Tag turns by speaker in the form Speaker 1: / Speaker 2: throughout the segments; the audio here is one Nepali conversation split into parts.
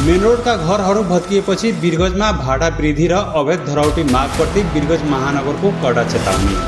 Speaker 1: मेन रोडका घरहरू भत्किएपछि वीरगञ्जमा भाडा वृद्धि र अवैध धरौटी मागप्रति वीरगञ्ज महानगरको कडा चेतावनी।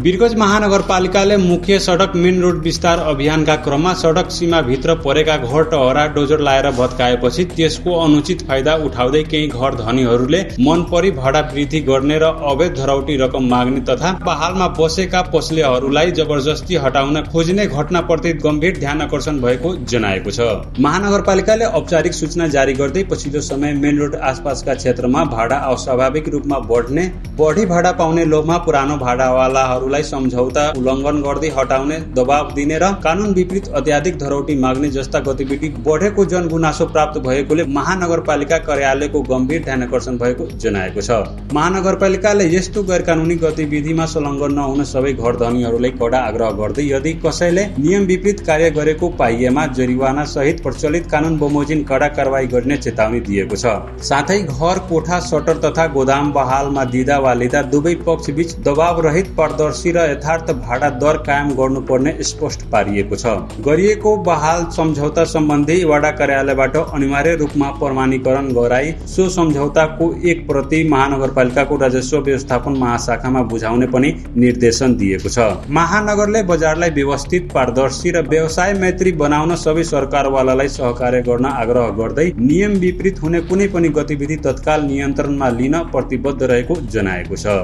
Speaker 1: वीरगञ्ज महानगरपालिकाले मुख्य सडक मेन रोड विस्तार अभियानका क्रममा सडक सीमाभित्र परेका घर टहरा डोजर लाएर भत्काएपछि त्यसको अनुचित फाइदा उठाउँदै केही घर धनीहरूले मन परी भाडा वृद्धि गर्ने र अवैध धरौटी रकम माग्ने तथा पहालमा बसेका पसलेहरूलाई जबरजस्ती हटाउन खोज्ने घटनाप्रति गम्भीर ध्यान आकर्षण भएको जनाएको छ। महानगरपालिकाले औपचारिक सूचना जारी गर्दै पछिल्लो समय मेन रोड आसपासका क्षेत्रमा भाडा अस्वाभाविक रूपमा बढी भाडा पाउने लोभमा पुरानो भाडावालाहरू सम्झौता उल्लङ्घन गर्दै हटाउने दबाव दिने र कानून विपरीत अत्याधिक धरौटी माग्ने जस्ता गतिविधि बढेको जनगुनासो प्राप्त भएकोले महानगरपालिका कार्यालयको गम्भीर ध्यानकर्षण भएको जनाएको छ। महानगरपालिकाले यस्तो गैर कानूनी गतिविधिमा संलग्न नहुन सबै घर धनीहरूलाई कडा आग्रह गर्दै यदि कसैले नियम विपरीत कार्य गरेको पाइएमा जरिवाना सहित प्रचलित कानून बमोजिम कडा कारवाही गर्ने चेतावनी दिएको छ। साथै घर कोठा सटर तथा गोदाम बहालमा दिँदा वा लिँदा दुवै पक्ष बीच दबाव रहित पारदर्शी र यथार्थ भाडा दर कायम गर्नुपर्ने स्पष्ट पारिएको छ। गरिएको बहाल सम्झौता सम्बन्धी वडा कार्यालयबाट अनिवार्य रूपमा प्रमाणीकरण गराई सो सम्झौताको एक प्रति महानगरपालिकाको राजस्व व्यवस्थापन महाशाखामा बुझाउने पनि निर्देशन दिएको छ। महानगरले बजारलाई व्यवस्थित पारदर्शी र व्यवसाय मैत्री बनाउन सबै सरकारवालालाई सहकार्य गर्न आग्रह गर्दै नियम विपरीत हुने कुनै पनि गतिविधि तत्काल नियन्त्रणमा लिन प्रतिबद्ध रहेको जनाएको छ।